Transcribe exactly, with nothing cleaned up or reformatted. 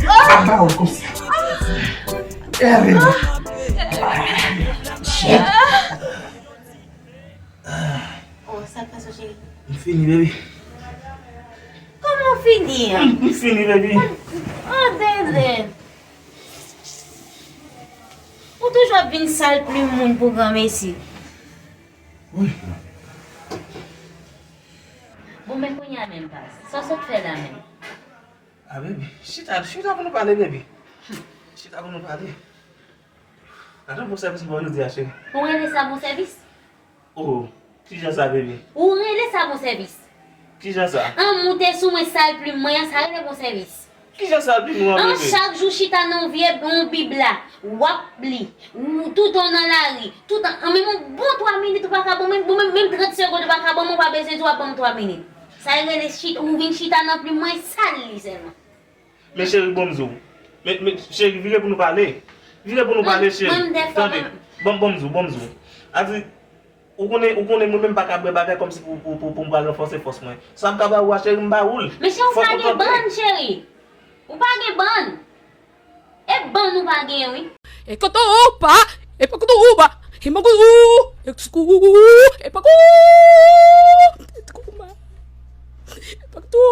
Apa ou konsa? Ere. Shit. Oh, sa k pase, cheri? M fini, baby. Kòman w fini an? M fini, baby. Oh, Denden. Ou toujou ap vin sal plim moun pou granmesi. Wi. Bon, men kounye a menm, pas. Sa w sot fè la menm? Ah, baby, chita, chita pou nou pale, baby. Chita pou nou pale. Gade bon sèvis m ba w jodi a, cheri. Ou rele sa bon sèvis? Oh, kijan sa, baby? Ou rele sa bon sèvis? Kijan sa? An moute sou mwen sal plim mwen an, sa rele bon sèvis? Kijan sal plim mwen an, baby? An chak jou chita nan yon vye yon bib la, w ap li, ou toutan nan lari, toutan, an menm yon bon twa minit ou pa ka ban mwen, bon, menm, menm trant segonn ou pa ka ban mwen, ou pa bezwen di w ap ban m twa minit. Sa rele chita, ou vin chita nan plim mwen, sal li sèlman. Men cheri, bon m di w. Men, men, cheri, vire pou nou pale. Vire pou nou pale, cheri. Tande. Bon, bon m di w, bon m di w. A di, ou konnen, ou konnen mwen menm pa ka bwè bagay kòmsi pou, pou, pou, pou m pral ranfòse fòs mwen. Sa m ka ba ou a, cheri, m ba ou l. Men cheri, ou pa gen bann, cheri. Ou pa gen bann. E bann ou pa gen, wi. E koto ou pa, e pa koto ou ba, e ma koto, e kusku, e pa ko, e tuku ma, e pa koto